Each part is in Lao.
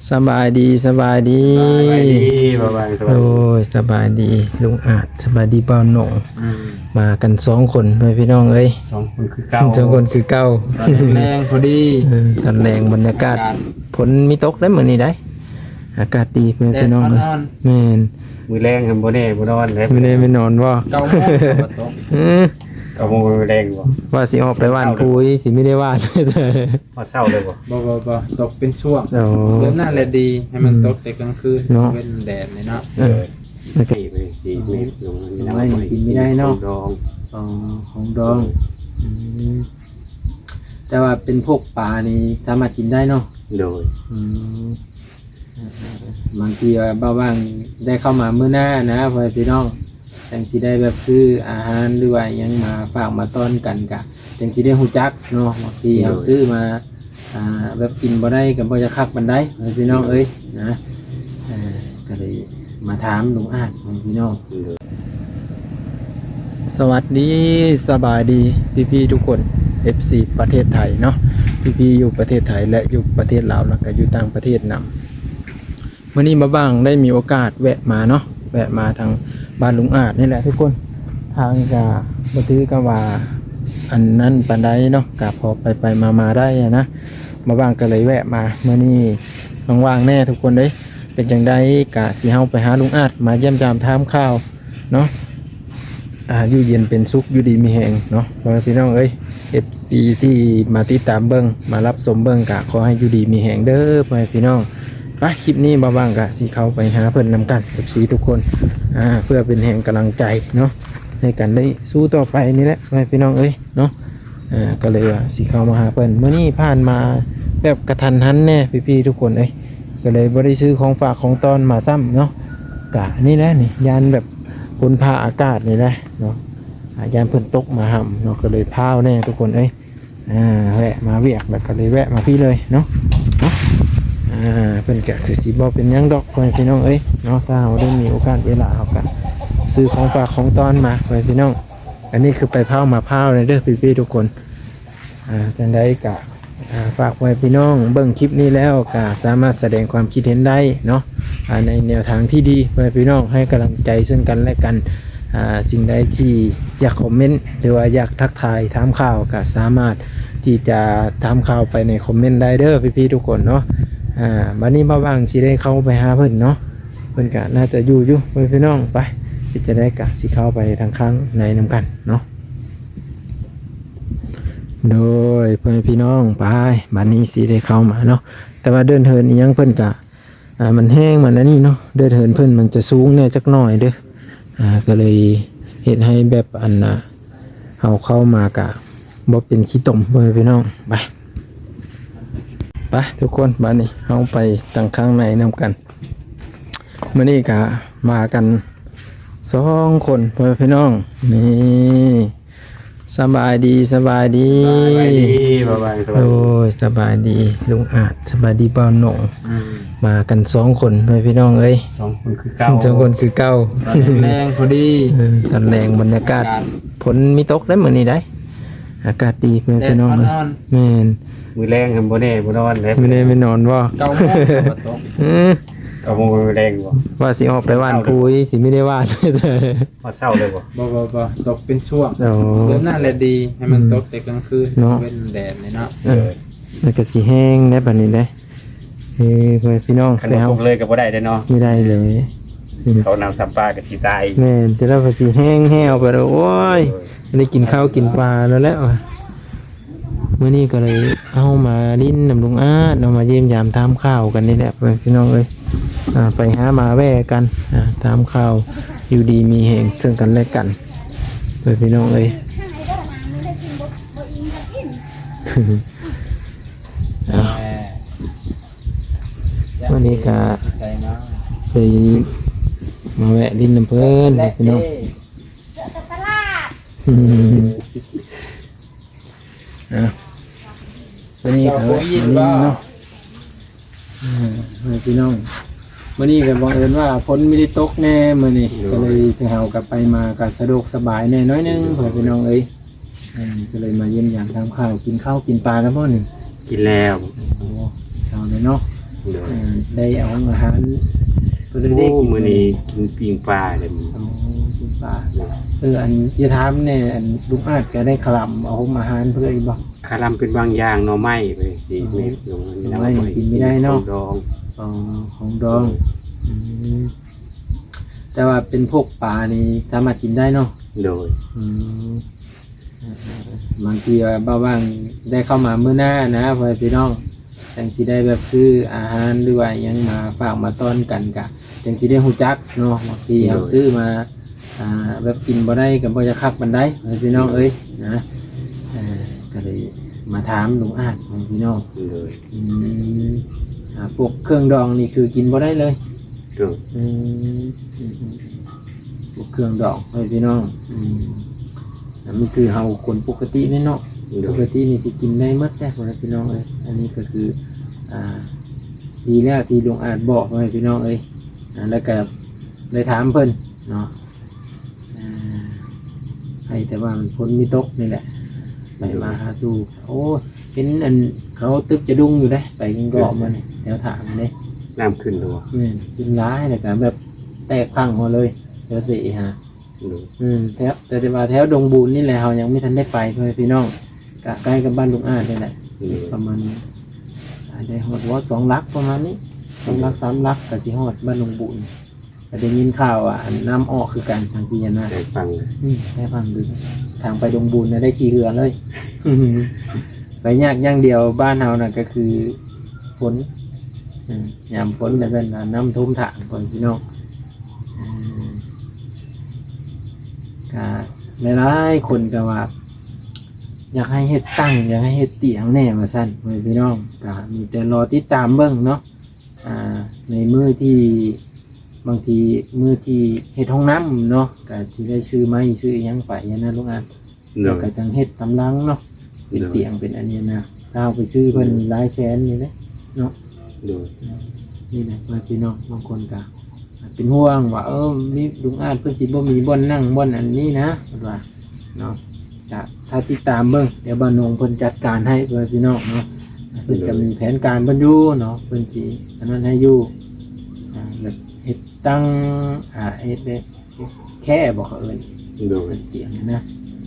ສະບາຍດີ ສະບາຍດີ ສະບາຍດີ ບ່າວແບງ ສະບາຍດີ ໂອ້ຍ ສະບາຍດີລຸງອາດ ສະບາຍດີບ່າວໜົງ ອືມ ມາກັນສອງຄົນເລີຍພີ່ນ້ອງເອີຍ ສອງຄົນຄືເກົ່າ ສອງຄົນຄືເກົ່າ ຕອນແລງພໍດີ ເອີ ຕອນແລງບັນຍາກາດ ອາກາດຝົນມີຕົກໄດ໋ມື້ນີ້ໄດ໋ ອາກາດດີເພິ່ນ ແດດ ພີ່ນ້ອງເອີຍ ອ່ອນໆ ແມ່ນ ມື້ແລງຫັ້ນບໍ່ແນ່ບໍ່ນອນເດ້ ມື້ແລງບໍ່ນອນບໍ່ ເກົ້າໂມງກໍຕົກ ເອີ ເກົ້າໂມງມື້ແລງບໍ່ ວ່າຊິອອກໄປຫວ່ານປຸ໋ຍ ຊິມີໄດ້ຫວ່ານ ຮອດເຊົ້າເລີຍບໍ່? ບໍ່ ບໍ່ ບໍ່ ຕົກເປັນຊ່ວງ ໂອ້ ແບບນັ້ນແຫຼະດີ ໃຫ້ມັນ ອືມ ຕົກແຕ່ກາງຄືນ ເນາະ ເວັ້ນແດດນີ້ເນາະ ເອີ ແລ້ວກໍ ນີ້ໄວ້ນີ້ກິນບໍ່ໄດ້ເນາະ ຂອງດອງ ອໍ ຂອງດອງ ອືມ ແຕ່ວ່າເປັນພວກປານີ້ສາມາດກິນໄດ້ເນາະ ໂດຍ ອືມ ບາງທີວ່າບ່າວຫວ່າງໄດ້ເຂົ້າມາມື້ໜ້ານະ ພໍ່ແມ່ພີ່ນ້ອງ ຈັ່ງຊິໄດ້ແບບຊື້ອາຫານ ຫຼືວ່າຫຍັງມາຝາກມາຕ້ອນກັນ ກະຈັ່ງຊິໄດ້ຮູ້ຈັກເນາະ ບາງທີເຮົາ ໂດຍ ຊື້ມາ ອ່າ ແບບກິນບໍ່ໄດ້ກໍບໍ່ຢາກຄັກປານໃດ ພໍ່ແມ່ພີ່ນ້ອງເອີຍນະ ເອີ ກໍເລີຍມາຖາມລຸງອາດ ພໍ່ແມ່ພີ່ນ້ອງ ໂດຍ ສະຫວັດດີ ສະບາຍດີ ພີ່ໆທຸກຄົນ ເອັຟຊີ ປະເທດໄທເນາະ ພີ່ໆຢູ່ປະເທດໄທ ແລະ ຢູ່ປະເທດລາວ ແລ້ວກໍຢູ່ຕ່າງປະເທດນຳ ມື້ນີ້ບ່າວຫວ່າງໄດ້ມີໂອກາດແວະມາເນາະ ແວະມາທາງບ້ານລຸງອາດນີ້ແຫຼະທຸກຄົນ ທາງກະບໍ່ຖືກະວ່າອັນນັ້ນປານໃດເນາະ ກະພໍໄປໆມາໆໄດ້ຫັ້ນນະ ບ່າວຫວ່າງກໍເລີຍແວະມາ ມື້ນີ້ວ່າງໆແດ່ທຸກຄົນເອີຍ ເປັນຈັ່ງໃດກະຊິເຮົາໄປຫາລຸງອາດ ມາຢ້ຽມຢາມຖາມຂ່າວ ເນາະ ອ່າ ຢູ່ເຢັນເປັນສຸກ ຢູ່ດີມີແຮງເນາະ ພໍ່ແມ່ພີ່ນ້ອງເອີຍ ເອັຟຊີ ທີ່ມາຕິດຕາມເບິ່ງ ມາຮັບຊົມເບິ່ງ ກະຂໍໃຫ້ຢູ່ດີມີແຮງເດີ ພໍ່ແມ່ພີ່ນ້ອງ ໄປ ຄລິບນີ້ບ່າວຫວ່າງກະຊິເຂົ້າໄປຫາເພິ່ນນຳກັນ ເອັຟຊີທຸກຄົນ ອ່າ ເພື່ອເປັນແຮງກຳລັງໃຈເນາະ ໃຫ້ກັນໄດ້ສູ້ຕໍ່ໄປນີ້ແຫຼະ ພໍ່ແມ່ພີ່ນ້ອງເອີຍເນາະ ອ່າ ກໍເລີຍວ່າຊິເຂົ້າມາຫາເພິ່ນ ມື້ນີ້ຜ່ານມາແບບກະທັນຫັນແດ່ ພີ່ໆທຸກຄົນເອີຍ ກໍເລີຍບໍ່ໄດ້ຊື້ຂອງຝາກຂອງຕ້ອນມາຊ້ຳເນາະ ກະນີ້ແຫຼະນີ້ ຢ້ານແບບຝົນຟ້າອາກາດນີ້ແຫຼະເນາະ ອ່າ ຢ້ານເພິ່ນຕົກມາຫ້ຳເນາະ ກໍເລີຍພ້າວແດ່ທຸກຄົນເອີຍ ອ່າ ແວະມາວຽກ ແລ້ວກໍເລີຍແວະມາພີ້ເລີຍເນາະ ເນາະ ອ່າ ເພິ່ນກະຄືຊິບໍ່ເປັນຫຍັງດອກ ພໍ່ແມ່ພີ່ນ້ອງເອີຍເນາະ ຖ້າເຮົາໄດ້ມີໂອກາດເວລາ ເຮົາກະຊື້ຂອງຝາກຂອງຕ້ອນມາ ພໍ່ແມ່ພີ່ນ້ອງ ອັນນີ້ຄືໄປພ້າວມາພ້າວເລີຍເດີ ພີ່ໆທຸກຄົນ ອ່າ ຈັ່ງໃດກະ ອ່າ ຝາກໄວ້ພີ່ນ້ອງເບິ່ງຄລິບນີ້ແລ້ວກະສາມາດສະແດງຄວາມຄິດເຫັນໄດ້ເນາະ ອ່າ ໃນແນວທາງທີ່ດີ ເພື່ອໃຫ້ພີ່ນ້ອງໃຫ້ກຳລັງໃຈເຊິ່ງກັນແລະກັນ ອ່າ ສິ່ງໃດທີ່ຢາກຄອມເມັນ ຫຼືວ່າຢາກທັກທາຍຖາມຂ່າວ ກະສາມາດທີ່ຈະຖາມຂ່າວໄປໃນຄອມເມັນໄດ້ເດີ ພີ່ໆທຸກຄົນເນາະ ອ່າ ບັດນີ້ບ່າວຫວ່າງຊິໄດ້ເຂົ້າໄປຫາເພິ່ນເນາະ ເພິ່ນກະໜ້າຈະຢູ່ຢູ່ ເພິ່ນ ພີ່ນ້ອງ ໄປ ເປັນຈັ່ງໃດກະຊິເຂົ້າໄປທາງຂ້າງໃນນຳກັນເນາະ. ໂດຍ ພໍ່ແມ່ພີ່ນ້ອງ ໄປ ບັດນີ້ຊິໄດ້ເຂົ້າມາເນາະ ແຕ່ວ່າເດີ່ນເຫີນອີ່ຫຍັງເພິ່ນກະ ອ່າ ມັນແຮງ ມັນອັນນີ້ເນາະ ເດີ່ນເຫີນເພິ່ນມັນຈະສູງແດ່ຈັກໜ້ອຍເດີ ອ່າ ກໍເລີຍເຮັດໃຫ້ແບບ ອັນນ່າ ເຮົາເຂົ້າມາກະບໍ່ເປັນຂີ້ຕົມ ພໍ່ແມ່ພີ່ນ້ອງ ໄປ ໄປທຸກຄົນ ບັດນີ້ເຮົາໄປທາງຂ້າງໃນນຳກັນ ມື້ນີ້ກະມາກັນສອງຄົນ ພໍ່ແມ່ພີ່ນ້ອງ ນີ້ ສະບາຍດີ ສະບາຍດີ ສະບາຍດີ ບ່າວແບງ ສະບາຍດີ ໂອ້ຍ ສະບາຍດີລຸງອາດ ສະບາຍດີບ່າວໜົງ ອືມ ມາກັນສອງຄົນ ພໍ່ແມ່ພີ່ນ້ອງເອີຍ ສອງຄົນຄືເກົ່າ ສອງຄົນຄືເກົ່າ ຕອນແລງພໍດີ ເອີ ຕອນແລງບັນຍາກາດ ອາກາດຝົນມີຕົກໄດ໋ມື້ນີ້ໄດ໋ ອາກາດດີ ພໍ່ແມ່ພີ່ນ້ອງເອີຍ ແມ່ນ ມື້ແລງຫັ້ນບໍ່ແນ່ບໍ່ນອນເດ້ ມື້ແລງບໍ່ນອນບໍ່ ເກົ້າໂມງກໍຕົກ ເອີ ເກົ້າໂມງມື້ແລງບໍ່ ວ່າຊິອອກໄປຫວ່ານປຸ໋ຍ ຊິມີໄດ້ຫວ່ານ ຮອດເຊົ້າເລີຍບໍ່? ບໍ່ ບໍ່ ບໍ່ ຕົກເປັນຊ່ວງ ໂອ້ ແບບນັ້ນແຫຼະດີ ໃຫ້ມັນ ອືມ ຕົກແຕ່ກາງຄືນ ເນາະ ເວັ້ນແດດນີ້ເນາະ ເອີ ມັນກໍຊິແຫ້ງໄດ໋ບັດນີ້ເດ້ ເອີ ພໍ່ແມ່ພີ່ນ້ອງ ຄັນບໍ່ຕົກເລີຍກໍບໍ່ໄດ້ເດ້ເນາະ ບໍ່ໄດ້ເລີຍ ອືມ ເຂົ້ານ້ຳຊຳປາກໍຊິຕາຍ ແມ່ນ ແຕ່ລະວ່າຊິແຫ້ງແຫ້ວໄປແລ້ວ ໂອ້ຍ ໂອ້ຍ ໄດ້ກິນເຂົ້າກິນປາແລ້ວແຫຼະ ມື້ນີ້ກໍເລີຍເອົາມາຫຼິ້ນນຳລຸງອາດເນາະ ມາຢ້ຽມຢາມຖາມຂ່າວກັນນີ້ແຫຼະ ພີ່ນ້ອງເອີຍ ອ່າ ໄປຫາມາແວ່ກັນ ອ່າ ຖາມຂ່າວຢູ່ດີມີແຮງເຊິ່ງກັນແລະກັນ ພີ່ນ້ອງເອີຍ ເອົາ ມື້ນີ້ກໍເລີຍມາແວ່ຫຼິ້ນນຳເພິ່ນ ພີ່ນ້ອງ. ອ່ະ ມື້ນີ້ກໍ ເຈົ້າ ໄດ້ຍິນບໍ່ ເນາະ ອ່າ ພີ່ນ້ອງ ມື້ນີ້ກໍບັງເອີນວ່າຝົນມີໄດ້ຕົກແດ່ມື້ນີ້ ໂດຍ ກໍເລີຍ ທາງເຮົາກໍໄປມາກໍສະດວກສະບາຍແດ່ໜ້ອຍໜຶ່ງ ໂດຍ ພໍ່ແມ່ພີ່ນ້ອງເອີຍ ອ່າ ກໍເລີຍມາຢ້ຽມຢາມຖາມຂ່າວ ກິນເຂົ້າກິນປາແລ້ວບໍ່ນີ້? ກິນແລ້ວ ໂອ້ ເຊົ້າແລ້ວເນາະ ໂດຍ ເອີ ໄດ້ເອົາອາຫານ ໂອ້ ມື້ນີ້ກິນປີ້ງປາເດ້. ອໍ ປີ້ງປາ. ເອີ ອັນຈະຖາມແດ່ ອັນລຸງອາດກະໄດ້ຄະລຳເອົາໂຮມອາຫານເພິ່ນອີກບໍ່? ຄະລຳເປັນບາງຢ່າງ ໜໍ່ໄມ້ ໜໍ່ໄມ້ ໜໍ່ໄມ້ນີ້ກິນບໍ່ໄດ້ເນາະ ຂອງດອງ. ອໍ ຂອງດອງ. ໂດຍ ອືມ ແຕ່ວ່າເປັນພວກປານີ້ສາມາດກິນໄດ້ເນາະ? ໂດຍ. ອືມ ບາງທີວ່າບ່າວຫວ່າງໄດ້ເຂົ້າມາມື້ໜ້ານະ ພໍ່ແມ່ພີ່ນ້ອງ ຈັ່ງຊິໄດ້ແບບຊື້ອາຫານ ຫຼືວ່າຫຍັງມາຝາກມາຕ້ອນກັນ ກະຈັ່ງຊິໄດ້ຮູ້ຈັກເນາະ. ບາງທີເຮົາ ໂດຍ ຊື້ມາ ອ່າ ແບບກິນບໍ່ໄດ້ ກະບໍ່ຢາກຄັກປານໃດ ພໍ່ແມ່ພີ່ນ້ອງເອີຍ ໂດຍ ນະ. ເອີ ກະເລີຍມາຖາມລຸງອາດ ພໍ່ແມ່ພີ່ນ້ອງ. ໂດຍ. ອືມ ອ່າ ພວກເຄື່ອງດອງນີ້ຄືກິນບໍ່ໄດ້ເລີຍ? ໂດຍ. ອືມ ອືມ ອືມ ພວກເຄື່ອງດອງ ພໍ່ແມ່ພີ່ນ້ອງ. ອືມ ອັນນີ້ຄືເຮົາຄົນປົກກະຕິເນາະ. ໂດຍ. ປົກກະຕິນີ້ຊິກິນໄດ້ໝົດແຫຼະ ພໍ່ແມ່ພີ່ນ້ອງເອີຍ. ອັນນີ້ກະຄື ອ່າ ດີແລ້ວທີ່ລຸງອາດບອກ ພໍ່ແມ່ພີ່ນ້ອງເອີຍ. ອ່າ ແລ້ວກະໄດ້ຖາມເພິ່ນເນາະ. ອ່າ ໃຫ້ແຕ່ວ່າມັນຝົນມີຕົກນີ້ແຫຼະ ໄປມາຫາສູ່. ໂອ້ ເຫັນອັນເຂົາຕຶກຈະດຸງຢູ່ເດ້ ໄປກິນເກາະມື້ນີ້ ແຖວທ່ານີ້ເດ້. ນ້ຳຂຶ້ນແລ້ວບໍ່? ແມ່ນ ຂຶ້ນຫຼາຍ ແລ້ວກະແບບແຕກພັງເອົາເລີຍ ແຖວເສຫາ. ໂດຍ. ອືມ ແຖວ ແຕ່ ແຕ່ວ່າແຖວດົງບູນນີ້ແຫຼະ ເຮົາຍັງບໍ່ທັນໄດ້ໄປ ພໍ່ແມ່ພີ່ນ້ອງ ກະໃກ້ກັບບ້ານລຸງອາດນີ້ແຫຼະ. ໂດຍ. ປະມານ ອ່າ ໄດ້ຮອດບໍ່ ສອງຫຼັກປະມານນີ້ ສອງຫຼັກ ໂດຍ ສາມຫຼັກ ກະຊິຮອດບ້ານດົງບູນ. ກະໄດ້ຍິນຂ່າວວ່າ ອັນ ນ້ຳອອກຄືກັນທາງພີ້ຫັ້ນນະ ແຕກພັງ. ອືມ ແຕກພັງຄືກັນ ທາງໄປດົງບູນນະ ໄດ້ຂີ່ເຮືອເລີຍ. ໄປຍາກຢ່າງດຽວບ້ານເຮົານະ ກະຄືຝົນ. ອືມ ຍາມຝົນນະ ແມ່ນວ່ານ້ຳຖ້ວມທາງ ພໍ່ແມ່ພີ່ນ້ອງ. ເອີ ກະຫຼາຍໆຄົນກະວ່າ ຢາກໃຫ້ເຮັດຕັ່ງ ຢາກໃຫ້ເຮັດຕຽງແດ່ວ່າຊັ້ນ ພໍ່ແມ່ພີ່ນ້ອງ. ກະມີແຕ່ລໍຕິດຕາມເບິ່ງເນາະ. ອ່າ ໃນມື້ທີ່ ບາງທີມື້ທີ່ເຮັດຫ້ອງນ້ຳເນາະ ກະຊິໄດ້ຊື້ໄມ້ຊື້ອີ່ຫຍັງໄປຫັ້ນນະ ລຸງອາດ. ໂດຍ. ແລ້ວກະຈັ່ງເຮັດຕາມຫຼັງເນາະ ເປັນ ໂດຍ ຕຽງເປັນອັນນີ້ນະ. ຖ້າເຮົາໄປຊື້ເພິ່ນ ໂດຍ ຫຼາຍແສນນີ້ແຫຼະເນາະ. ໂດຍ. ນີ້ແຫຼະ ພໍ່ແມ່ພີ່ນ້ອງ ບາງຄົນກະເປັນຫ່ວງວ່າ ເອີ ມີ ລຸງອາດເພິ່ນຊິບໍ່ມີບ່ອນນັ່ງບ່ອນອັນນີ້ນະ ເພິ່ນວ່າເນາະ. ກະຖ້າຕິດຕາມເບິ່ງ ດຽວບ່າວນົງເພິ່ນຈັດການໃຫ້ ພໍ່ແມ່ພີ່ນ້ອງເນາະ. ເພິ່ນກະ ໂດຍ ມີແຜນການເພິ່ນຢູ່ເນາະ ເພິ່ນຊິອັນນັ້ນໃຫ້ຢູ່. ອ່າ ແບບເຮັດຕັ້ງ ອ່າ ເຮັດແບບ ແຄ່ບໍ່ເຂົາເອີ້ນ ໂດຍ ເຮັດຕຽງນະ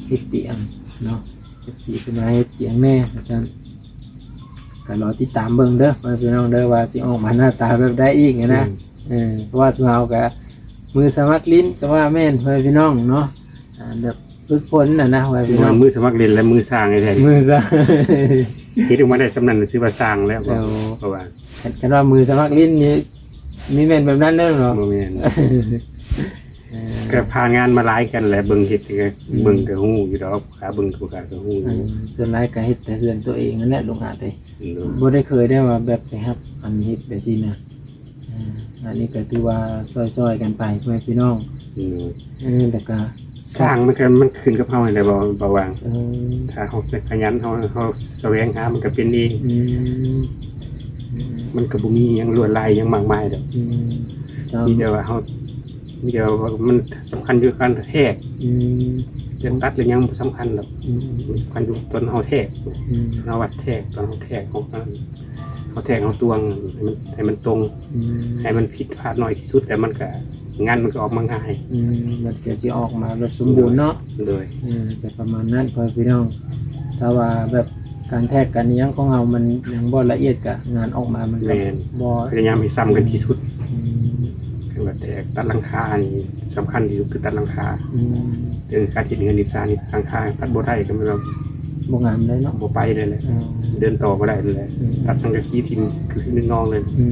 ເຮັດຕຽງເນາະ. ເອັຟຊີເພິ່ນວ່າເຮັດຕຽງແດ່ວ່າຊັ້ນ. ກະລໍຕິດຕາມເບິ່ງເດີ ພໍ່ແມ່ພີ່ນ້ອງເດີ ວ່າຊິອອກມາໜ້າຕາແບບໃດອີກນະ. ອືມ ເອີ ເພາະວ່າຊຸມເຮົາກະມືສະໝັກຫຼິ້ນກະວ່າແມ່ນ ພໍ່ແມ່ພີ່ນ້ອງເນາະ. ອ່າ ແບບຝຶກຝົນນະນະ ພໍ່ແມ່ພີ່ນ້ອງ ມືສະໝັກຫຼິ້ນ ແລະ ມືສ້າງແທ້ໆ ມືສ້າງ. ເຮັດອອກມາໄດ້ສ່ຳນັ້ນ ຖືວ່າສ້າງແລ້ວ. ໂອ້ ເພາະວ່າ ຄັນ ຄັນວ່າມືສະໝັກຫຼິ້ນນີ້ ມີແມ່ນແບບນັ້ນເດີເນາະ? ບໍ່ແມ່ນ. ເອີ ກະຜ່ານງານມາຫຼາຍກັນແຫຼະ ເບິ່ງເຮັດກະ ອືມ ເບິ່ງກະຮູ້ຢູ່ດອກ ກະເບິ່ງກະ ກະຮູ້ຢູ່. ເອີ ສ່ວນຫຼາຍກະເຮັດແຕ່ເຮືອນຕົວເອງຫັ້ນແຫຼະ ລຸງອາດເອີຍ. ໂດຍ. ບໍ່ໄດ້ເຄີຍໄດ້ວ່າແບບໄປຮັບອັນເຮັດແບບຊີ້ນະ. ເອີ ອັນນີ້ກະຖືວ່າຊ່ອຍໆກັນໄປ ພໍ່ແມ່ພີ່ນ້ອງ. ໂດຍ. ເອີ ແລ້ວກະ ສ້າງມັນກະ ມັນຂຶ້ນກັບເຮົາຫັ້ນແຫຼະ ບ່າວ ບ່າວຫວ່າງ. ເອີ ຖ້າເຮົາຂະຫຍັນ ເຮົາ ເຮົາສະແຫວງຫາ ມັນກະເປັນເອງ. ອືມ ມັນກະບໍ່ມີຫຍັງລວດລາຍຫຍັງມາກມາຍດອກ. ອືມ ເຈົ້າ. ມີແຕ່ວ່າເຮົາ ມີແຕ່ວ່າມັນສຳຄັນຢູ່ການແທກ. ອືມ ຈະຕັດຫຼືຫຍັງບໍ່ສຳຄັນດອກ. ອືມ ມັນສຳຄັນຢູ່ຕອນເຮົາແທກ. ອືມ ເຮົາວັດແທກ ຕອນເຮົາແທກ ເຮົາ ເຮົາແທກ ເຮົາຕວງໃຫ້ມັນ ໃຫ້ມັນຕົງ. ອືມ ໃຫ້ມັນຜິດພາດໜ້ອຍທີ່ສຸດ ແຕ່ມັນກະ ງານມັນກະອອກມາງ່າຍ. ອືມ ມັນກະຊິອອກມາແບບສົມບູນເນາະ. ໂດຍ. ອືມ ຈະປະມານນັ້ນ ພໍ່ແມ່ພີ່ນ້ອງ. ຖ້າວ່າແບບການແທກການອີ່ຫຍັງຂອງເຮົາມັນຍັງບໍ່ລະອຽດ ກະງານອອກມາມັນກະ ແມ່ນ ບໍ່ ພະຍາຍາມໃຫ້ສ່ຳກັນທີ່ສຸດ. ອືມ ຄືວ່າແທກ ຕັດຫຼັງຄານີ້ສຳຄັນທີ່ສຸດ ຄືຕັດຫຼັງຄາ. ອືມ ເລື່ອງການເຮັດເຮືອນເຮັດຊານນີ້ ຫຼັງຄາຕັດບໍ່ໄດ້ກະແມ່ນວ່າ ບໍ່ງາມເລີຍເນາະ ບໍ່ໄປເລີຍແຫຼະ. ອໍ ເດີນຕໍ່ບໍ່ໄດ້ເລີຍແຫຼະ. ອືມ ຕັດສັງກະສີຖິ້ມຄືດິນນອງເລີຍ. ອືມ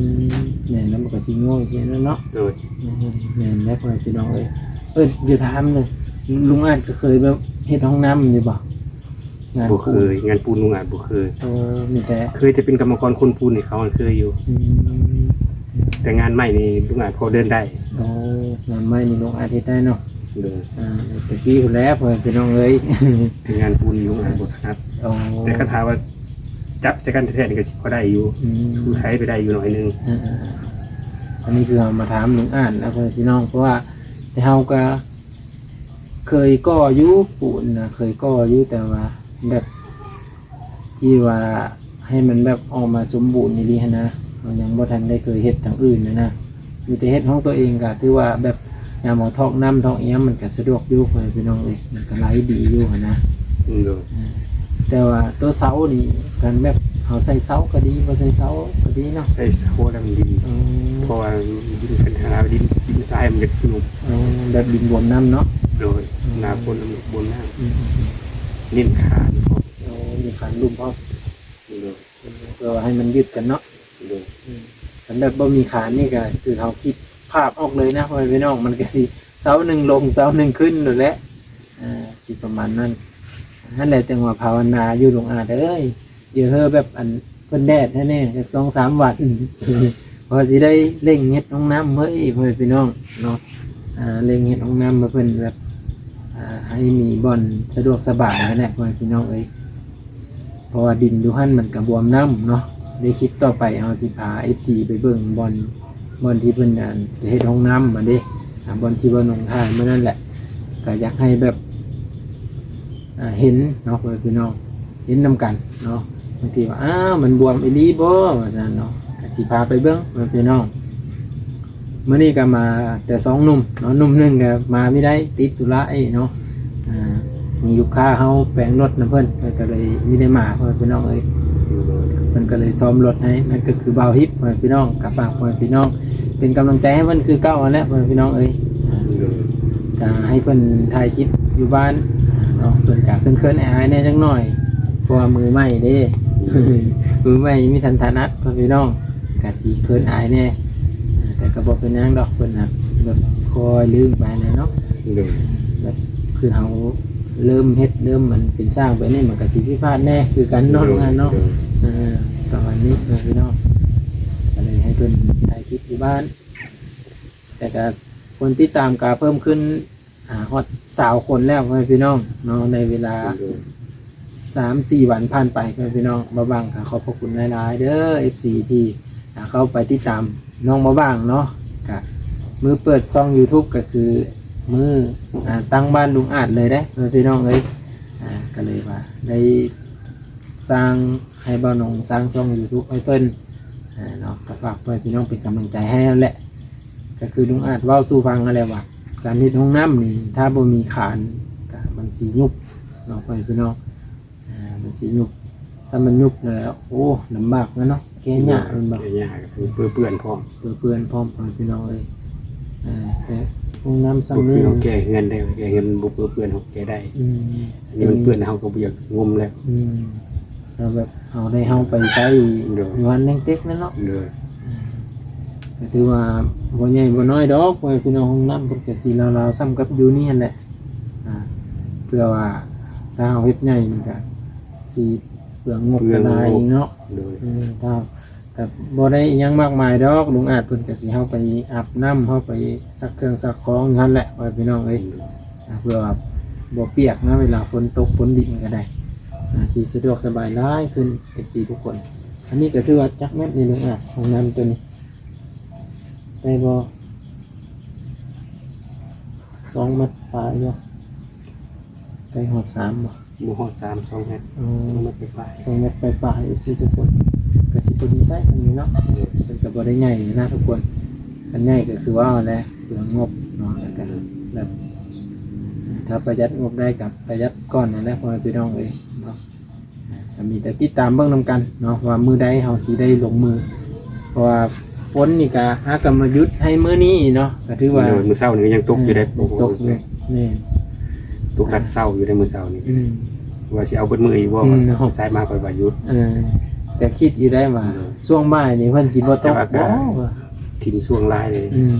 ແມ່ນແລ້ວ ມັນກະຊິໂງ່ນຊີ້ນະເນາະ. ໂດຍ. ອືມ ແມ່ນແລ້ວ ພໍ່ແມ່ພີ່ນ້ອງເອີຍ. ເອີ ຢາກຖາມເລີຍ ລຸງອາດກະເຄີຍແບບເຮັດຫ້ອງນ້ຳຢູ່ບໍ່? ງານ ບໍ່ເຄີຍ ງານປູນລຸງອາດບໍ່ເຄີຍ. ເອີ ມີແຕ່ ເຄີຍແຕ່ເປັນກຳມະກອນຄົນປູນໃຫ້ເຂົາ ເຄີຍຢູ່. ອືມ ແຕ່ງານໄມ້ນີ້ລຸງອາດພໍເດີນໄດ້. ໂອ້ ງານໄມ້ນີ້ລຸງອາດເຮັດໄດ້ເນາະ. ໂດຍ. ອ່າ ແຕ່ກີ້ພຸ້ນແຫຼະ ພໍ່ແມ່ພີ່ນ້ອງເອີຍ ງານປູນນີ້ລຸງອາດບໍ່ຖະໜັດ. ອໍ ແຕ່ຄັນຖ້າວ່າຈັບໃສ່ກັນແທ້ໆນີ້ກະຊິພໍໄດ້ຢູ່. ອືມ ຜູ້ໄທໄປໄດ້ຢູ່ໜ້ອຍໜຶ່ງ. ເອີໆໆ ອັນນີ້ຄືເຮົາມາຖາມລຸງອາດນະ ພໍ່ແມ່ພີ່ນ້ອງ ເພາະວ່າແຕ່ເຮົາກະເຄີຍກໍ່ຢູ່ປູນນະ ເຄີຍກໍ່ຢູ່ ແຕ່ວ່າແບບ ທີ່ວ່າໃຫ້ມັນແບບອອກມາສົມບູນອີ່ຫຼີຫັ້ນນະ ເຮົາຍັງບໍ່ທັນໄດ້ເຄີຍເຮັດທາງອື່ນນະນະ ມີແຕ່ເຮັດຂອງຕົວເອງ ກໍຖືວ່າແບບຍາມເຮົາຖອກນ້ຳຖອກອີ່ຫຍັງ ມັນກໍສະດວກຢູ່ ພໍ່ແມ່ພີ່ນ້ອງເອີຍ ມັນກໍໄຫຼດີຢູ່ຫັ້ນນະ. ໂດຍ ເອີ ແຕ່ວ່າໂຕເຊົານີ້ ຄັນແບບເຮົາໃສ່ເຊົາກໍດີ ບໍ່ໃສ່ເຊົາກໍດີເນາະ ໃສ່ເຊົາແລ້ວມັນດີ. ອືມ ເພາະວ່າດິນຄັນຖ້າດິນ ດິນຊາຍມັນຈະໜຸບ. ອໍ ແບບດິນບວມນ້ຳເນາະ. ໂດຍ ອືມ ໜ້າຝົນມັນບວມນ້ຳ. ອືມໆໆ ເນັ້ນຄານພ້ອມ. ໂອ້ ມີຄານລຸ່ມພ້ອມ. ໂດຍ ເພື່ອວ່າໃຫ້ມັນຍຶດກັນເນາະ. ໂດຍ ອືມ ຄັນແບບບໍ່ມີຄານນີ້ກໍຄືເຮົາຄິດພາບອອກເລີຍນະ ພໍ່ແມ່ພີ່ນ້ອງ ມັນກໍຊິເຊົ້າໜຶ່ງລົງ ເຊົ້າໜຶ່ງຂຶ້ນໂລດແຫຼະ. ອ່າ ຊິປະມານນັ້ນ ຫັ້ນແຫຼະ ຈັ່ງວ່າພາວະນາຢູ່ ລຸງອາດເອີຍ ຢ່າເຮີແບບອັນເພິ່ນແດດແທ້ແນ່ ຈັກສອງສາມວັນ ພໍຊິໄດ້ເລັ່ງເຮັດຫ້ອງນ້ຳເຮີ້ຍ ພໍ່ແມ່ພີ່ນ້ອງເນາະ. ອ່າ ເລັ່ງເຮັດຫ້ອງນ້ຳໃຫ້ເພິ່ນແບບ ອ່າ ໃຫ້ມີບ່ອນສະດວກສະບາຍຫັ້ນແຫຼະ ພໍ່ແມ່ພີ່ນ້ອງເອີຍ. ເພາະວ່າດິນຢູ່ຫັ້ນມັນກະບວມນ້ຳເນາະ. ໃນຄລິບຕໍ່ໄປເຮົາຊິພາເອັຟຊີໄປເບິ່ງບ່ອນ ບ່ອນທີ່ເພິ່ນ ອັນ ຈະເຮັດຫ້ອງນ້ຳຫັ້ນເດ້ ອ່າ ບ່ອນທີ່ວ່າໜອງຖ່າຍມື້ນັ້ນແຫຼະ. ກະຢາກໃຫ້ແບບ ອ່າ ເຫັນເນາະ ພໍ່ແມ່ພີ່ນ້ອງ ເຫັນນຳກັນເນາະ. ບາງທີວ່າ ອ້າວ ມັນບວມອີ່ຫຼີບໍ່ ວ່າຊັ້ນເນາະ. ກະຊິພາໄປເບິ່ງ ພໍ່ແມ່ພີ່ນ້ອງ. ມື້ນີ້ກໍມາແຕ່ສອງໜຸ່ມເນາະ ໜຸ່ມໜຶ່ງກໍມາບໍ່ໄດ້ ຕິດທຸລະອີກເນາະ. ອ່າ ມີລູກຄ້າເຮົາແປງລົດນຳເພິ່ນ ເພິ່ນກໍເລີຍບໍ່ໄດ້ມາ ພໍ່ແມ່ພີ່ນ້ອງເອີຍ. ເພິ່ນກໍເລີຍສ້ອມລົດໃຫ້ ນັ້ນກໍຄືບ່າວຮິບ ພໍ່ແມ່ພີ່ນ້ອງ. ກໍຝາກພໍ່ແມ່ພີ່ນ້ອງເປັນກຳລັງໃຈໃຫ້ເພິ່ນຄືເກົ່າຫັ້ນແຫຼະ ພໍ່ແມ່ພີ່ນ້ອງເອີຍ. ກໍໃຫ້ເພິ່ນຖ່າຍຄລິບຢູ່ບ້ານເນາະ ເພິ່ນກໍເຂີນໆອາຍໆແດ່ຈັກໜ້ອຍ ເພາະວ່າມືໃໝ່ເດ້ ມືໃໝ່ຍັງບໍ່ທັນຖະໜັດ ພໍ່ແມ່ພີ່ນ້ອງ. ກະຊິເຂີນອາຍແດ່ ແຕ່ກໍບໍ່ເປັນຫຍັງດອກ ເພິ່ນນະແບບຄ່ອຍລືມໄປແຫຼະເນາະ. ໂດຍ ແບບຄືເຮົາເລີ່ມເຮັດ ເລີ່ມມັນເປັນຊ່າງໄປນີ້ ມັນກໍຊິຜິດພາດແດ່ຄືກັນເນາະ ໂດຍ ເນາະ. ໂດຍ ເອີ ປະມານນີ້ເນາະພີ່ນ້ອງ. ກໍເລີຍໃຫ້ເພິ່ນຖ່າຍຄລິບຢູ່ບ້ານ ແຕ່ກໍຄົນຕິດຕາມກໍເພີ່ມຂຶ້ນ ອ່າ ຮອດຊາວຄົນແລ້ວ ພໍ່ແມ່ພີ່ນ້ອງເນາະ ໃນເວລາ ໂດຍ ສາມສີ່ວັນຜ່ານໄປ ພໍ່ແມ່ພີ່ນ້ອງ. ບ່າວຫວ່າງກໍຂອບພະຄຸນຫຼາຍໆເດີ ເອັຟຊີ ທີ່ ອ່າ ເຂົ້າໄປຕິດຕາມນ້ອງບ່າວຫວ່າງເນາະ. ກະມື້ເປີດຊ່ອງຢູທູບກໍຄືມື້ ອ່າ ຕັ້ງບ້ານລຸງອາດເລີຍເດ້ ພໍ່ແມ່ພີ່ນ້ອງເອີຍ. ອ່າ ກໍເລີຍວ່າໄດ້ສ້າງ ໃຫ້ບ່າວໜົງສ້າງຊ່ອງຢູທູບໃຫ້ເພິ່ນ ອ່າ ເນາະ. ກໍຝາກພໍ່ແມ່ພີ່ນ້ອງເປັນກຳລັງໃຈໃຫ້ຫັ້ນແຫຼະ. ກໍຄືລຸງອາດເວົ້າສູ່ຟັງຫັ້ນແຫຼະວ່າ ການເຮັດຫ້ອງນ້ຳນີ້ ຖ້າບໍ່ມີຄານກໍມັນຊິຍຸບເນາະ ພໍ່ແມ່ພີ່ນ້ອງ. ອ່າ ມັນຊິຍຸບ ຖ້າມັນຍຸບແລ້ວ ໂອ້ ລຳບາກແລ້ວເນາະ ແກ້ຍາກແມ່ນບໍ່? ແກ້ຍາກ ເປື້ອນພ້ອມ ເປື້ອນພ້ອມ ພໍ່ແມ່ພີ່ນ້ອງເອີຍ. ອ່າ ແຕ່ຫ້ອງນ້ຳຊ່ຳນີ້ ບໍ່ຄືເຮົາແກ້ເຮືອນໄດ້ ແກ້ເຮືອນມັນບໍ່ເປື້ອນ ເຮົາແກ້ໄດ້. ອືມ ອັນນີ້ມັນເປື້ອນ ເຮົາກໍບໍ່ຢາກງົມແລ້ວ. ອືມ ແລ້ວແບບເຮົາໄດ້ເຮົາໄປໃຊ້ ໂດຍ ຢູ່ຫັ້ນຍັງເຕັກແລ້ວເນາະ. ໂດຍ ອ່າ ກໍຖືວ່າບໍ່ໃຫຍ່ບໍ່ນ້ອຍດອກ ພໍ່ແມ່ພີ່ນ້ອງ. ຫ້ອງນ້ຳເພິ່ນກໍຊິລາວໆສ່ຳກັບຢູ່ນີ້ຫັ້ນແຫຼະ. ອ່າ ເພື່ອວ່າຖ້າເຮົາເຮັດໃຫຍ່ມັນກໍຊິເປືອງງົບ ເປືອງງົບ ກະໄດ້ເນາະ. ໂດຍ ເອີ ຖ້າ ກໍບໍ່ໄດ້ອີ່ຫຍັງມາກມາຍດອກ ລຸງອາດເພິ່ນກໍຊິເຮົາໄປອາບນ້ຳ ເຮົາໄປຊັກເຄື່ອງຊັກຂອງຢູ່ຫັ້ນແຫຼະ ພໍ່ແມ່ພີ່ນ້ອງເອີຍ. ອືມ ອ່າ ເພື່ອວ່າບໍ່ປຽກນະ ເວລາຝົນຕົກຝົນດິນກໍໄດ້ ອ່າ ຊິສະດວກສະບາຍຫຼາຍຂຶ້ນ ເອັຟຊີ ທຸກຄົນ. ອັນນີ້ກໍຖືວ່າຈັກແມັດນີ້ ລຸງອາດ ຫ້ອງນ້ຳຕົວນີ້ ໄດ້ບໍ່? ສອງແມັດປາຍບໍ່? ໃກ້ຮອດສາມບໍ່? ບໍ່ຮອດສາມ ສອງແມັດ. ອໍ ສອງແມັດປາຍ ສອງແມັດປາຍໆ ເອັຟຊີ ທຸກຄົນ. ກໍຊິພໍດີໃຊ້ສ່ຳນີ້ເນາະ. ໂດຍ ເພິ່ນກໍບໍ່ໄດ້ໃຫຍ່ນະທຸກຄົນ. ຄັນໃຫຍ່ກໍຄືວ່າແຫຼະ ເປືອງງົບເນາະ. ແລ້ວກໍແບບ ຖ້າປະຢັດງົບໄດ້ກໍປະຢັດກ່ອນນັ້ນແຫຼະ ພໍ່ແມ່ພີ່ນ້ອງເອີຍເນາະ. ກໍມີແຕ່ຕິດຕາມເບິ່ງນຳກັນເນາະ ວ່າມື້ໃດເຮົາຊິໄດ້ລົງມື ເພາະວ່າຝົນນີ້ກໍຫາກໍມາຢຸດໃຫ້ມື້ນີ້ເນາະ. ກໍຖືວ່າ ໂດຍ ມື້ເຊົ້ານີ້ກໍຍັງຕົກຢູ່ເດ້. ເອີ ຍັງຕົກຢູ່ ແມ່ນ ຕົກດັດເຊົ້າຢູ່ໃນມື້ເຊົ້ານີ້. ອືມ ວ່າຊິເອົາເບິດມື້ອີກບໍ່? ອືມ ສາຍມາຂ້ອຍວ່າຢຸດ. ເອີ ແຕ່ຄິດຢູ່ໄດ້ວ່າ ໂດຍ ຊ່ວງບ່າຍນີ້ເພິ່ນຊິບໍ່ຕົກ ແຕ່ວ່າກໍ ບໍ່ ຖິ້ມຊ່ວງຫຼາຍເລີຍ. ອືມ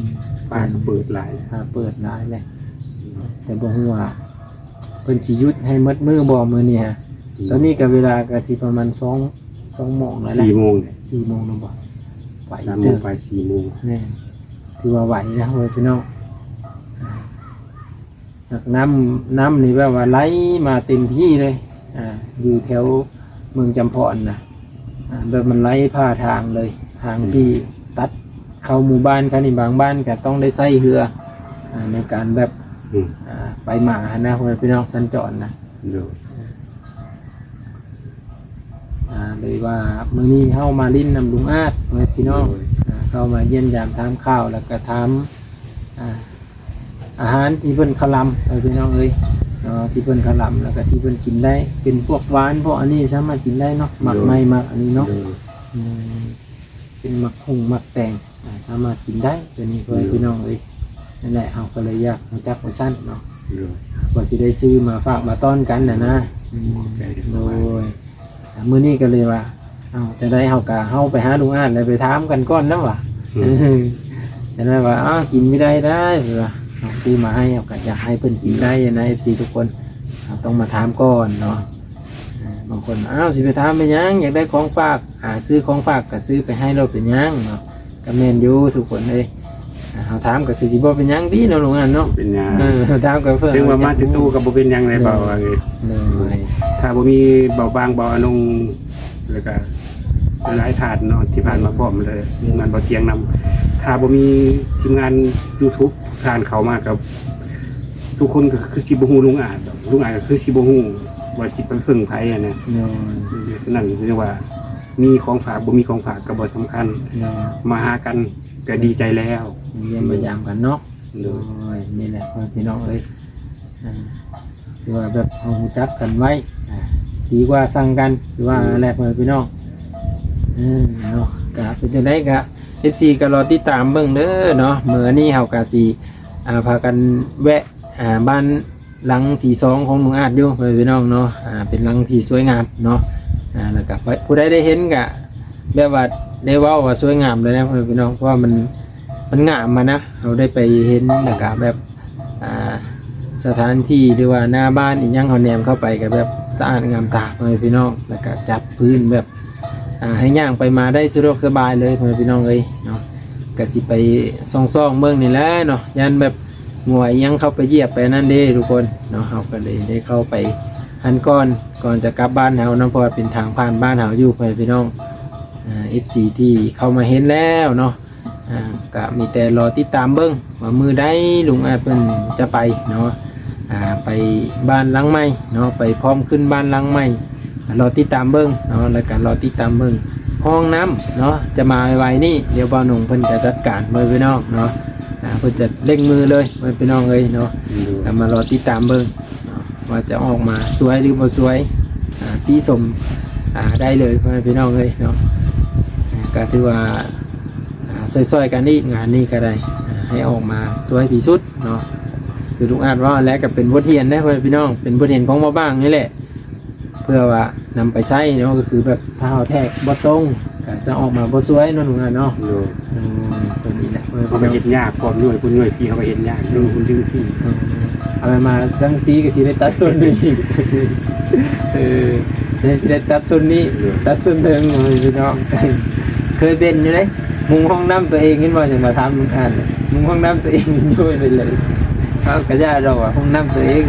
ຟ້າກໍເປີດຫຼາຍ ຟ້າເປີດຫຼາຍແຫຼະ. ແຕ່ບໍ່ຮູ້ວ່າເພິ່ນຊິຢຸດໃຫ້ໝົດມື້ບໍ່ມື້ນີ້. ອືມ ຕອນນີ້ກໍເວລາກໍຊິປະມານສອງ ສອງໂມງແລ້ວແຫຼະ ສີ່ໂມງ ສີ່ໂມງແລ້ວບໍ່? ໄວເຕີບ ສາມໂມງປາຍ ສີ່ໂມງ. ແມ່ນ ຖືວ່າໄວນະ ໂອ້ຍ ພີ່ນ້ອງ. ອ່າ ນ້ຳ ນ້ຳນີ້ແບບວ່າໄຫຼມາເຕັມທີ່ເລີຍ ອ່າ ຢູ່ແຖວເມືອງຈຳພອນນະ. ອ່າ ແບບມັນໄຫຼຜ່າທາງເລີຍ ທາງ ອືມ ທີ່ຕັດເຂົ້າໝູ່ບ້ານເຂົານີ້ ບາງບ້ານກໍຕ້ອງໄດ້ໃຊ້ເຮືອ ອ່າ ໃນການແບບ ອືມ ອ່າ ໄປມາຫັ້ນນະ ພໍ່ແມ່ພີ່ນ້ອງ ສັນຈອນນະ. ໂດຍ ອ່າ ເລີຍວ່າມື້ນີ້ເຮົາມາຫຼິ້ນນຳລຸງອາດ ພໍ່ແມ່ພີ່ນ້ອງ ໂດຍ ອ່າ ເຂົ້າມາຢ້ຽມຢາມຖາມຂ່າວ ແລ້ວກໍຖາມ ອ່າ ອາຫານທີ່ເພິ່ນຄະລຳ ພໍ່ແມ່ພີ່ນ້ອງເອີຍເນາະ ທີ່ເພິ່ນຄະລຳ ແລ້ວກໍທີ່ເພິ່ນກິນໄດ້ ເປັນພວກຫວານ ພວກອັນນີ້ສາມາດກິນໄດ້ເນາະ ໝາກ ໂດຍ ໄມ້ ໝາກອັນນີ້ເນາະ ໂດຍ ອືມ ເປັນໝາກຫຸ່ງ ໝາກແຕງ ອ່າ ສາມາດກິນໄດ້ ຕົວນີ້ ໂດຍ ພໍ່ແມ່ພີ່ນ້ອງເອີຍ ນັ້ນແຫຼະ ເຮົາກໍເລີຍຢາກຮູ້ຈັກວ່າຊັ້ນເນາະ ໂດຍ ກໍຊິໄດ້ຊື້ມາຝາກມາຕ້ອນກັນນະນະ ອືມ ຂອບໃຈເດີ ໂດຍ ອ່າ ມື້ນີ້ກໍເລີຍວ່າ ເອົ້າ ຈັ່ງໃດເຮົາກໍ ເຮົາໄປຫາລຸງອາດ ແລ້ວໄປຖາມກັນກ່ອນນຳວ່າ ອືມ ຈັ່ງໃດວ່າ ອ້າວ ກິນບໍ່ໄດ້ໄດ໋ ເພິ່ນວ່າ ເຮົາຊື້ມາໃຫ້ ເຮົາກໍຢາກໃຫ້ເພິ່ນກິນໄດ້ນະ ເອັຟຊີ ທຸກຄົນ ເຮົາຕ້ອງມາຖາມກ່ອນເນາະ ອ່າ ບາງຄົນ ອ້າວ ຊິໄປຖາມເປັນຫຍັງ ຢາກໄດ້ຂອງຝາກ ອ່າ ຊື້ຂອງຝາກກໍຊື້ໄປໃຫ້ໂລດ ເປັນຫຍັງເນາະ ກໍແມ່ນຢູ່ທຸກຄົນເອີຍ ອ່າ ເຮົາຖາມກໍຄືຊິບໍ່ເປັນຫຍັງຕິເນາະ ລຸງອາດເນາະ ເປັນຫຍັງ ເອີ ຖາມກໍເພື່ອ ເຖິງວ່າມາແຕ່ຕູ້ກໍບໍ່ເປັນຫຍັງເລີຍ ໂດຍ ເບົາວ່າເລີຍ ໂດຍ ຖ້າບໍ່ມີເບົາບາງ ເບົາອານົງ ແລ້ວກໍຫຼາຍທ່ານເນາະ ທີ່ຜ່ານມາພ້ອມເລີຍ ໂດຍ ທີມງານບໍ່ຕຽງນຳ ຖ້າບໍ່ມີທີມງານ YouTube ທ່ານເຂົ້າມາກໍ ທຸກຄົນກໍຄືຊິບໍ່ຮູ້ລຸງອາດດອກ ລຸງອາດກໍຄືຊິບໍ່ຮູ້ວ່າຊິໄປເພິ່ງໃຜຫັ້ນນະ ໂດຍ ສະນັ້ນຈຶ່ງວ່າ ມີຂອງຝາກ ບໍ່ມີຂອງຝາກກໍບໍ່ສຳຄັນ ໂດຍ ມາຫາກັນກໍດີໃຈແລ້ວ ມາຢ້ຽມມາຢາມກັນເນາະ ໂດຍ ໂດຍ ນີ້ແຫຼະ ພໍ່ແມ່ພີ່ນ້ອງເອີຍ ອ່າ ຄືວ່າແບບເຮົາຮູ້ຈັກກັນໄວ້ ອ່າ ດີກວ່າຊັງກັນ ຄືວ່າ ໂດຍ ແຫຼະ ພໍ່ແມ່ພີ່ນ້ອງ ເອີ ເນາະ ກະເປັນຈັ່ງໃດກະ ເອັຟຊີ ກໍລໍຕິດຕາມເບິ່ງເດີເນາະ ມື້ນີ້ເຮົາກະຊິ ອ່າ ພາກັນແວະ ອ່າ ບ້ານ ຫຼັງທີສອງຂອງລຸງອາດຢູ່ ພໍ່ແມ່ພີ່ນ້ອງເນາະ ອ່າ ເປັນຫຼັງທີ່ສວຍງາມເນາະ ອ່າ ແລ້ວກໍຜູ້ໃດໄດ້ເຫັນກໍແບບວ່າໄດ້ເວົ້າວ່າສວຍງາມເລີຍນະ ພໍ່ແມ່ພີ່ນ້ອງ ເພາະວ່າມັນ ມັນງາມຫັ້ນນະ ເຮົາໄດ້ໄປເຫັນ ແລ້ວກໍແບບ ອ່າ ສະຖານທີ່ ຫຼືວ່າໜ້າບ້ານອີ່ຫຍັງ ເຮົາແນມເຂົ້າໄປກໍແບບສະອາດງາມຕາ ພໍ່ແມ່ພີ່ນ້ອງ ແລ້ວກໍຈັດພື້ນແບບ ອ່າ ໃຫ້ຍ່າງໄປມາໄດ້ສະດວກສະບາຍເລີຍ ພໍ່ແມ່ພີ່ນ້ອງເອີຍເນາະ ກໍຊິໄປສ່ອງໆເບິ່ງນີ້ແຫຼະເນາະ ຢ້ານແບບ ງົວອີ່ຫຍັງເຂົ້າໄປຢຽບໄປອັນນັ້ນເດ້ທຸກຄົນເນາະ ເຮົາກໍເລີຍໄດ້ເຂົ້າໄປຫັ້ນກ່ອນ ກ່ອນຈະກັບບ້ານເຮົາເນາະ ເພາະວ່າເປັນທາງຜ່ານບ້ານເຮົາຢູ່ ພໍ່ແມ່ພີ່ນ້ອງ ເອັຟຊີ ທີ່ເຂົ້າມາເຫັນແລ້ວເນາະ ກໍມີແຕ່ລໍຕິດຕາມເບິ່ງວ່າມື້ໃດລຸງອາດເພິ່ນຈະໄປເນາະ ໄປບ້ານຫຼັງໃໝ່ເນາະ ໄປພ້ອມຂຶ້ນບ້ານຫຼັງໃໝ່ ລໍຕິດຕາມເບິ່ງເນາະ ແລ້ວກໍລໍຕິດຕາມເບິ່ງຫ້ອງນ້ຳເນາະ ຈະມາໄວໆນີ້ ດຽວບ່າວໜຸ່ງເພິ່ນຈະຈັດການ ພໍ່ແມ່ພີ່ນ້ອງເນາະ ອ່າ ເພິ່ນຈະເລັ່ງມືເລີຍ ພໍ່ແມ່ພີ່ນ້ອງເອີຍເນາະ ກໍມາລໍຕິດຕາມເບິ່ງເນາະ ວ່າຈະອອກມາສວຍຫຼືບໍ່ສວຍ ອ່າ ຕິຊົມ ອ່າ ໄດ້ເລີຍ ພໍ່ແມ່ພີ່ນ້ອງເອີຍເນາະ ກໍຖືວ່າ ອ່າ ຊ່ອຍໆກັນອີກ ງານນີ້ກໍໄດ້ ອ່າ ໃຫ້ອອກມາສວຍທີ່ສຸດເນາະ ຄືລຸງອາດເວົ້າແຫຼະ ກໍເປັນບົດຮຽນເດ້ ພໍ່ແມ່ພີ່ນ້ອງ ເປັນບົດຮຽນຂອງບ່າວບາງນີ້ແຫຼະ ເພື່ອວ່ານຳໄປໃຊ້ເນາະ ກໍຄືແບບຖ້າເຮົາແທກບໍ່ຕົງ ກໍຈະອອກມາບໍ່ສວຍເນາະ ລຸງອາດເນາະ ໂດຍ ເອີ ຕົວນີ້ແຫຼະ ເຮົາກໍເຮັດຍາກ ພ້ອມໜ່ວຍພຸ້ນໜ່ວຍພີ້ ເຮົາກໍເຮັດຍາກ ດຶງພຸ້ນດຶງພີ້ ເອີ ເອົາມາຈັ່ງຊີ້ກໍຊິໄດ້ຕັດສ່ວນນີ້ ເອີ ແຕ່ຊິໄດ້ຕັດສ່ວນນີ້ ໂດຍ ຕັດສ່ວນເທິງ ພີ່ນ້ອງ ເຄີຍເປັນຢູ່ເດ້ ມຸງຫ້ອງນ້ຳຕົວເອງ ເຫັນບໍ່ ຈັ່ງມາຖາມລຸງອາດ ມຸງຫ້ອງນ້ຳຕົວເອງ ໂດຍໄປເລີຍ ເອົາ ກະຢ່າດອກວ່າຫ້ອງນ້ຳຕົວເອງ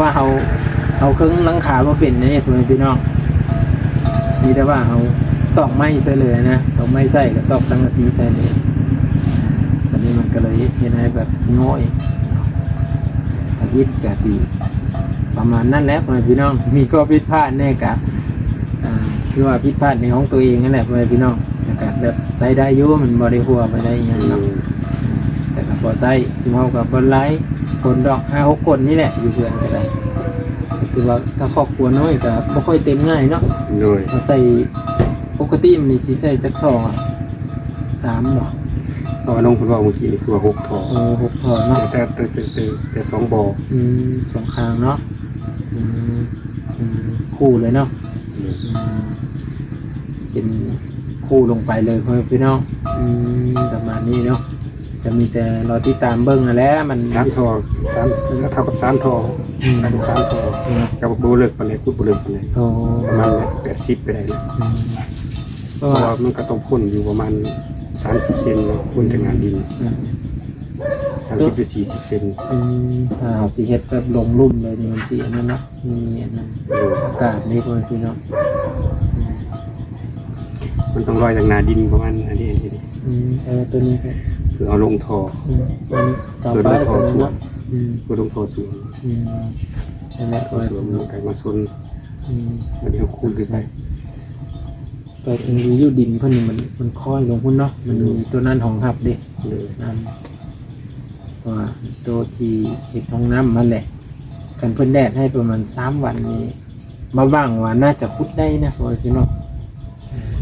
ວ່າເຮົາ ເຮົາເຄິ່ງຫຼັງຄາບໍ່ເປັນເດ້ ພໍ່ແມ່ພີ່ນ້ອງ ມີແຕ່ວ່າເຮົາຕອກໄມ້ໃສ່ເລີຍນະ ຕອກໄມ້ໃສ່ ກໍຕອກສັງກະສີໃສ່ເລີຍ ອັນນີ້ມັນກໍເລີຍເຮັດໃຫ້ແບບຍ້ອຍ ທຳອິດກະຊິປະມານນັ້ນແຫຼະ ພໍ່ແມ່ພີ່ນ້ອງ ມີຂໍ້ຜິດພາດແດ່ກະ ອ່າ ຄືວ່າຜິດພາດໃນຂອງຕົວເອງນັ້ນແຫຼະ ພໍ່ແມ່ພີ່ນ້ອງ ແຕ່ກະແບບໃຊ້ໄດ້ຢູ່ ມັນບໍ່ໄດ້ຮົ່ວບໍ່ໄດ້ຫຍັງດອກ ແຕ່ກະພໍໃຊ້ ຊຸມເຮົາກະບໍ່ຫຼາຍຄົນດອກ ຫ້າຫົກຄົນນີ້ແຫຼະ ຢູ່ເຮືອນກະໄດ້ ກະຖືວ່າຖ້າຄອບຄົວນ້ອຍກະບໍ່ຄ່ອຍເຕັມງ່າຍເນາະ ໂດຍ ເຮົາໃສ່ ປົກກະຕິມັນນີ້ຊິໃສ່ຈັກທໍ່ ສາມບໍ່? ເພາະວ່ານ້ອງເພິ່ນເວົ້າເມື່ອກີ້ນີ້ຄືວ່າຫົກທໍ່ ເອີ ຫົກທໍ່ເນາະ ແຕ່ ແຕ່ ແຕ່ ແຕ່ ແຕ່ສອງບໍ່ ອືມ ສອງຂ້າງເນາະ ອືມ ອືມ ຄູ່ເລີຍເນາະ ອືມ ອືມ ເປັນຄູ່ລົງໄປເລີຍ ພໍ່ແມ່ພີ່ນ້ອງ ອືມ ປະມານນີ້ເນາະ ກະມີແຕ່ລໍຕິດຕາມເບິ່ງຫັ້ນແຫຼະ ມັນສາມທໍ່ ສາມ ເທົ່າກັບສາມທໍ່ ອືມ ເທົ່າກັບສາມທໍ່ ອືມ ກະບໍ່ເລິກປານໃດ ຂຸດບໍ່ເລິກປານໃດ ໂອ້ ປະມານແປດສິບໄປໄດ້ເນາະ ອືມ ເພາະວ່າ ເພາະວ່າມັນກໍຕ້ອງພົ້ນຢູ່ປະມານສາມສິບເຊັນເນາະ ພົ້ນຈາກໜ້າດິນ ອືມ ສາມສິບຫຼືສີ່ສິບເຊັນ ອືມ ຖ້າເຮົາຊິເຮັດແບບລົງລຸ່ມເລີຍນີ້ ມັນຊິອັນນັ້ນເນາະ ມີອັນນັ້ນ ໂດຍ ອາກາດນີ້ ພໍ່ແມ່ພີ່ນ້ອງ ອືມ ມັນຕ້ອງລອຍຈາກໜ້າດິນປະມານອັນນີ້ ອັນນີ້ ອືມ ເອີ ຕົວນີ້ກໍ ຄືເຮົາລົງທໍ່ ອືມ ອັນນີ້ເສົາປ້າຍຕົວນັ້ນເນາະ ອືມ ຄືລົງທໍ່ສວນ ອືມ ນັ້ນແຫຼະ ທໍ່ສວນ ມັນກໍມາຊົນ ອືມ ບັດນີ້ເຮົາຄູນຂຶ້ນໄປ ໄປເຖິງຢູ່ດິນເພິ່ນນີ້ ມັນ ມັນຄ້ອຍລົງພຸ້ນເນາະ ມັນມີໂຕນັ້ນຮອງຮັບເດ້. ໂດຍ ນັ້ນ ເພາະວ່າໂຕທີ່ເຮັດຫ້ອງນ້ຳຫັ້ນແຫຼະ ຄັນເພິ່ນແດດໃຫ້ປະມານສາມວັນນີ້ ມາຫວັງວ່າໜ້າຈະຂຸດໄດ້ນະ ເພາະວ່າພີ່ນ້ອງ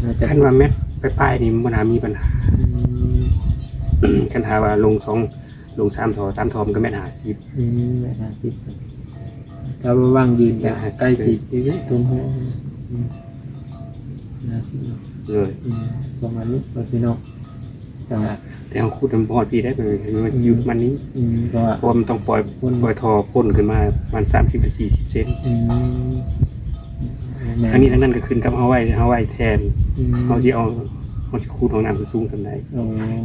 ໜ້າຈະ ຄັນວ່າແມັດປາຍໆນີ້ບໍ່ໜ້າມີບັນຫາ. ອືມ ຄັນຖ້າວ່າລົງສອງ ລົງສາມທໍ່ ສາມທໍ່ມັນກໍແມັດຫ້າສິບ. ອືມ ແມັດຫ້າສິບ ຖ້າວ່າຫວັງຢືນກໍໃກ້ສິບຢູ່ເດ້ ຕົວຫົວ ອືມ ຫ້າສິບເນາະ. ໂດຍ ອືມ ປະມານນີ້ ພີ່ນ້ອງ ແຕ່ເຮົາຂຸດມັນບໍ່ຮອດພີ້ໄດ້ ມັນຢູ່ປະມານນີ້. ອືມ ເພາະວ່າ ເພາະວ່າມັນຕ້ອງປ່ອຍ ປ່ອຍທໍ່ພົ້ນຂຶ້ນມາປະມານສາມສິບ ຫຼື ສີ່ສິບເຊັນ. ອືມ ແມ່ນ ທັງນີ້ທັງນັ້ນກໍຂຶ້ນກັບເຮົາໄວ້ ເຮົາໄວ້ແທນ ອືມ ເຮົາຊິເອົາ ເຮົາຊິຂຸດຫ້ອງນ້ຳສູງສ່ຳໃດ. ອໍ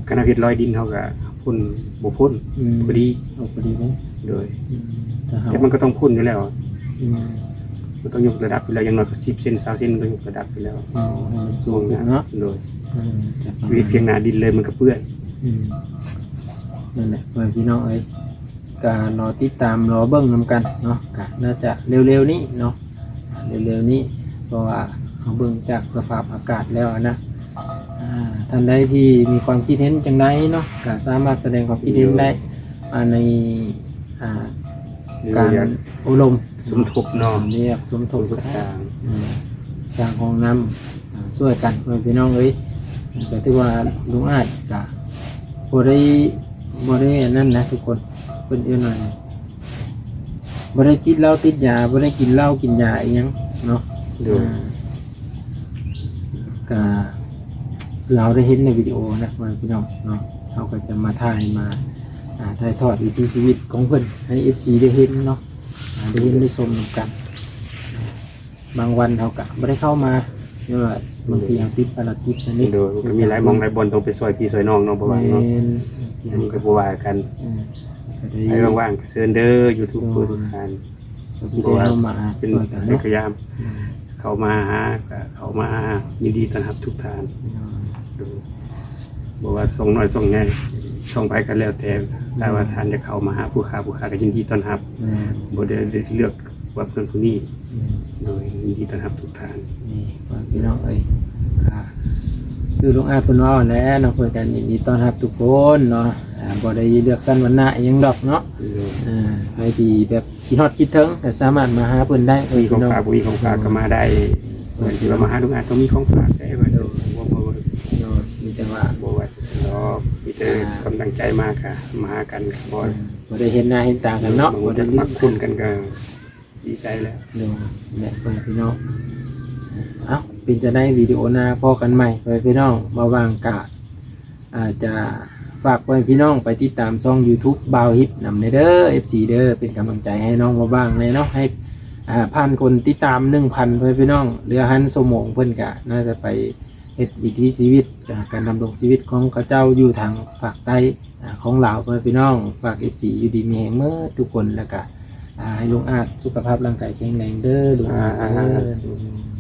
ຄັນເຮົາເຮັດລອຍດິນ ເຮົາກໍພົ້ນ ບໍ່ພົ້ນ ອືມ ພໍດີ ເອົາພໍດີເນາະ. ໂດຍ ອືມ ແຕ່ມັນກໍຕ້ອງພົ້ນຢູ່ແລ້ວ. ອືມ ມັນຕ້ອງຍົກລະດັບຢູ່ແລ້ວ ຢ່າງໜ້ອຍກໍສິບເຊັນ ຊາວເຊັນ ມັນຕ້ອງຍົກລະດັບຢູ່ແລ້ວ. ອໍ ໃຫ້ມັນສູງຂຶ້ນເນາະ. ໂດຍ ອືມ ຊິເຮັດພຽງໜ້າດິນເລີຍ ມັນກໍເປື້ອນ. ອືມ ນັ້ນແຫຼະ ພໍ່ແມ່ພີ່ນ້ອງເອີຍ ກໍລໍຕິດຕາມລໍເບິ່ງນຳກັນເນາະ ກໍໜ້າຈະເລັວໆນີ້ເນາະ ເລັວໆນີ້ ເພາະວ່າເຮົາເບິ່ງຈາກສະພາບອາກາດແລ້ວນະ. ອາ ທ່ານໃດທີ່ມີຄວາມຄິດເຫັນຈັ່ງໃດເນາະ ກໍສາມາດສະແດງຄວາມຄິດເຫັນໄດ້ ໂດຍ ອາ ໃນ ອາ ການໂອ້ລົມສົມທົບເນາະ ອາ ເນຍ ສົມທົບ ສົມທົບ ກໍໄດ້ ການ ອືມ ສ້າງຫ້ອງນ້ຳ ອາ ຊ່ວຍກັນ ພໍ່ແມ່ພີ່ນ້ອງເອີຍ. ກໍຖືວ່າລຸງອາດກໍບໍ່ໄດ້ ບໍ່ໄດ້ອັນນັ້ນນະທຸກຄົນ ເພິ່ນເອີ້ນວ່າ ບໍ່ໄດ້ຕິດເຫຼົ້າຕິດຢາ ບໍ່ໄດ້ກິນເຫຼົ້າກິນຢາອີ່ຫຍັງເນາະ. ໂດຍ ອາ ກະ ເຮົາໄດ້ເຫັນໃນວິດີໂອນະ ພໍ່ແມ່ພີ່ນ້ອງເນາະ ເຮົາກໍຈະມາຖ່າຍ ມາ ອາ ຖ່າຍທອດວິຖີຊີວິດຂອງເພິ່ນໃຫ້ເອັຟຊີໄດ້ເຫັນເນາະ ອາ ໄດ້ເຫັນໄດ້ຊົມນຳກັນ. ບາງວັນເຮົາກະບໍ່ໄດ້ເຂົ້າມາ ຍ້ອນວ່າບາງທີເຮົາຕິດພາລະກິດຫັ້ນເດ້. ໂດຍ ມັນກໍມີຫຼາຍໝ່ອງຫຼາຍບ່ອນຕ້ອງໄປຊ່ອຍພີ່ຊ່ອຍນ້ອງເນາະ ບໍ່ວ່າງເນາະ. ແມ່ນ ອັນນີ້ກໍບໍ່ວ່າກັນ ເອີ ໃຜວ່າງໆກໍເຊີນເດີ ຢູທູບເປີດ ທຸກທ່ານ ກໍຊິໄດ້ເຂົ້າມາຊ່ອຍກັນເນາະ ເປັນ ເປັນພະຍາຍາມ ອືມ ເຂົ້າມາຫາ ກໍເຂົ້າມາຫາ ຍິນດີຕ້ອນຮັບທຸກທ່ານ. ໂດຍ ໂດຍ ບໍ່ວ່າຊ່ອງນ້ອຍຊ່ອງໃຫຍ່ ຊ່ອງໃດກໍແລ້ວແຕ່ ຖ້າວ່າທ່ານຢາກເຂົ້າມາຫາຜູ້ຂ້າ ຜູ້ຂ້າກໍຍິນດີຕ້ອນຮັບ. ແມ່ນ ບໍ່ໄດ້ເລືອກວ່າເພິ່ນຜູ້ນີ້. ແມ່ນ ໂດຍ ຍິນດີຕ້ອນຮັບທຸກທ່ານ. ນີ້ ພີ່ນ້ອງເອີຍ ກໍຄືລຸງອາດເພິ່ນເວົ້າແຫຼະເນາະ ເພິ່ນກໍຍິນດີຕ້ອນຮັບທຸກຄົນເນາະ ອາ ບໍ່ໄດ້ເລືອກຊັ້ນວັນນະອີ່ຫຍັງດອກເນາະ. ໂດຍ ອາ ໃຜທີ່ແບບ ຄິດຮອດຄິດເຖິງກໍສາມາດມາຫາເພິ່ນໄດ້. ມີຂອງຝາກ ບໍ່ມີຂອງຝາກກໍມາໄດ້. ເອີ ເພິ່ນຊິວ່າມາຫາລຸງອາດຕ້ອງມີຂອງຝາກເດ້. ໂດຍ ໂດຍ ມີແຕ່ວ່າ ບໍ່ວ່າດອກ ມີແຕ່ ອ່າ ກຳລັງໃຈມາກໍມາຫາກັນກໍພໍ. ເອີ ບໍ່ໄດ້ເຫັນໜ້າເຫັນຕາກັນເນາະ ບໍ່ໄດ້ຮູ້ຈັກມັກຄຸ້ນກັນກໍດີໃຈແລ້ວ. ໂດຍ ແລະ ເພື່ອນພີ່ນ້ອງ ເອົ້າ ເປັນຈັ່ງໃດ ວິດີໂອໜ້າພໍ້ກັນໃໝ່ ເພື່ອນພີ່ນ້ອງ ບໍ່ວ່າງກະ ອາດຈະຝາກພໍ່ແມ່ພີ່ນ້ອງໄປຕິດຕາມຊ່ອງຢູທູບບ່າວຮິບນຳແດ່ເດີ ເອັຟຊີເດີ ເປັນກຳລັງໃຈໃຫ້ນ້ອງບໍ່ບາງແດ່ເນາະ ໃຫ້ ອາ ຜ່ານຄົນຕິດຕາມໜຶ່ງພັນ ພໍ່ແມ່ພີ່ນ້ອງ ເຫຼືອຫັ້ນຊົ່ວໂມງ ເພິ່ນກະໜ້າຈະໄປເຮັດວິຖີຊີວິດ ອາ ການດຳລົງຊີວິດຂອງເຂົາເຈົ້າຢູ່ທາງພາກໃຕ້ ອາ ຂອງລາວ ພໍ່ແມ່ພີ່ນ້ອງ. ຝາກເອັຟຊີຢູ່ດີມີແຮງເໝິດທຸກຄົນ ແລ້ວກະ ອາ ໃຫ້ລຸງອາດສຸຂະພາບຮ່າງກາຍແຂງແຮງເດີ ລຸງອາດເດີ. ສາ